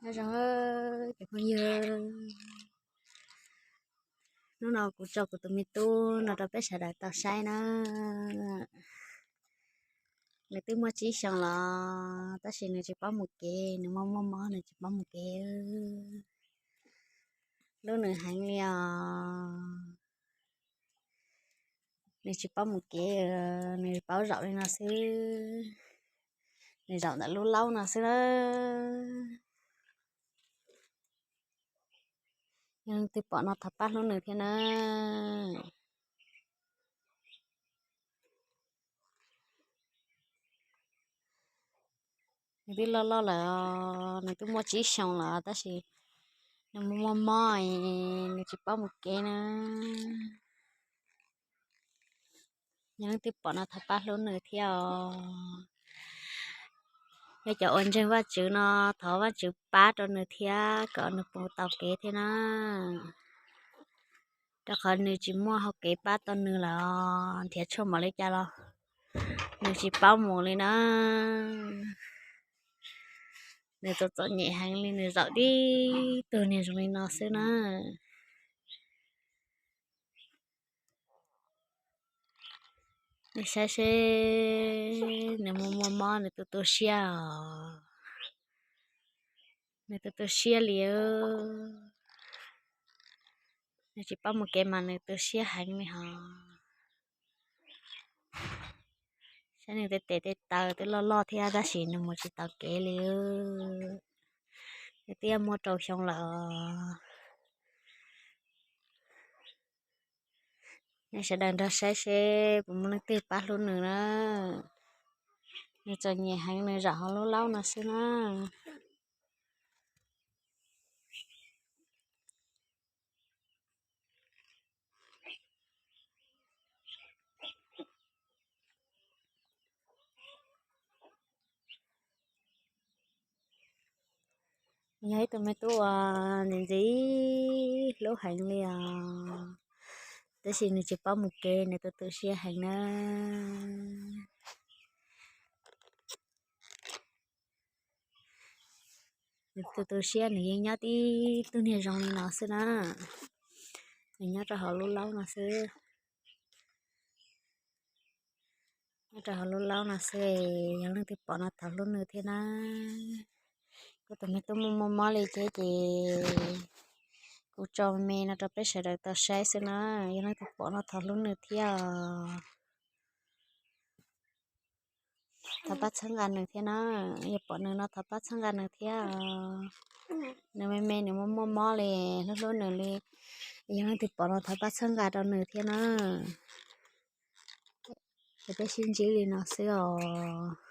Nyob zoo cov phooj ywg, hnub no kuv tso kuv tus me tub no rau peb sawv daws tau saib na. Nws twb muaj tsib xyoos los tab sis nws tsis paub mus kev, nws muaj muaj mob nws tsis paub mus kev. Hlub nws heev li os. Nws tsis paub mus kev, nws paub zaum li no xwb. Nws zaum ntawm lub laub no xwb na. Yog leej twg pom no thov pab hlub nws thiab na. Nws twb loj loj lawm, nws twb muaj tsib xyoos lawm tab sis nws muaj muaj mob, nws tsis paub mus kev na. Yog leej twg pom no thov pab hlub nws thiab os. Yog cov uas ntseeg Vajtswv no thov Vajtswv pab rau nws thiab kom nws puas tau kev thiab na. Rau qhov nws tsis muaj hau kev pab tau nws lawm, nrhiav tshuaj npaum li cas los nws tsis paub mus li na. Nws txom txom nyem heev li, nws zaum tib tug niag zoo li no xwb na. Nej saib seb nws muaj muaj mob nws tu tu siab os. Nws tu tu siab li. Nws tsis paub mus kev mas nws tu siab heev li hos. Saib nws tej tes tej taw twb loj loj thiab tab sis nws mus tsis tau kev li. Nws twb muaj rau xyoo lawm. Nej sawv daws nrog saib seb puas muaj leej twg pab hlub nws na. Nws txom nyem heev, nws zaum hauv lub laub no xwb na. Yog ib tug me tub uas ntxim ntxim hlub heev li os, tab sis nws tsis paub mus kev, nws tu tu siab heev na. Nws tu tu siab, nws yeej nyob tib tug niag zoo li no xwb na. Nws nyob rau hauv lub laub no xwb. Nyob rau hauv lub laub no xwb, yog leej twg pom no thov hlub nws thiab na. Kuv tus me tub muaj muaj mob li thiab ces kuv tso me no rau peb sawv daws tau saib xwb na. Yog leej twg pom no thov hlub nws thiab os. Thov pab txhawb nqa nws thiab na. Yog pom nws no thov pab txhawb nqa nws thiab os. Nws me me nws muaj muaj mob li, hlub hlub nws li. Yog leej twg pom no thov pab txhawb nqa rau nws thiab na. Ces peb sib ntsib li no xwb os.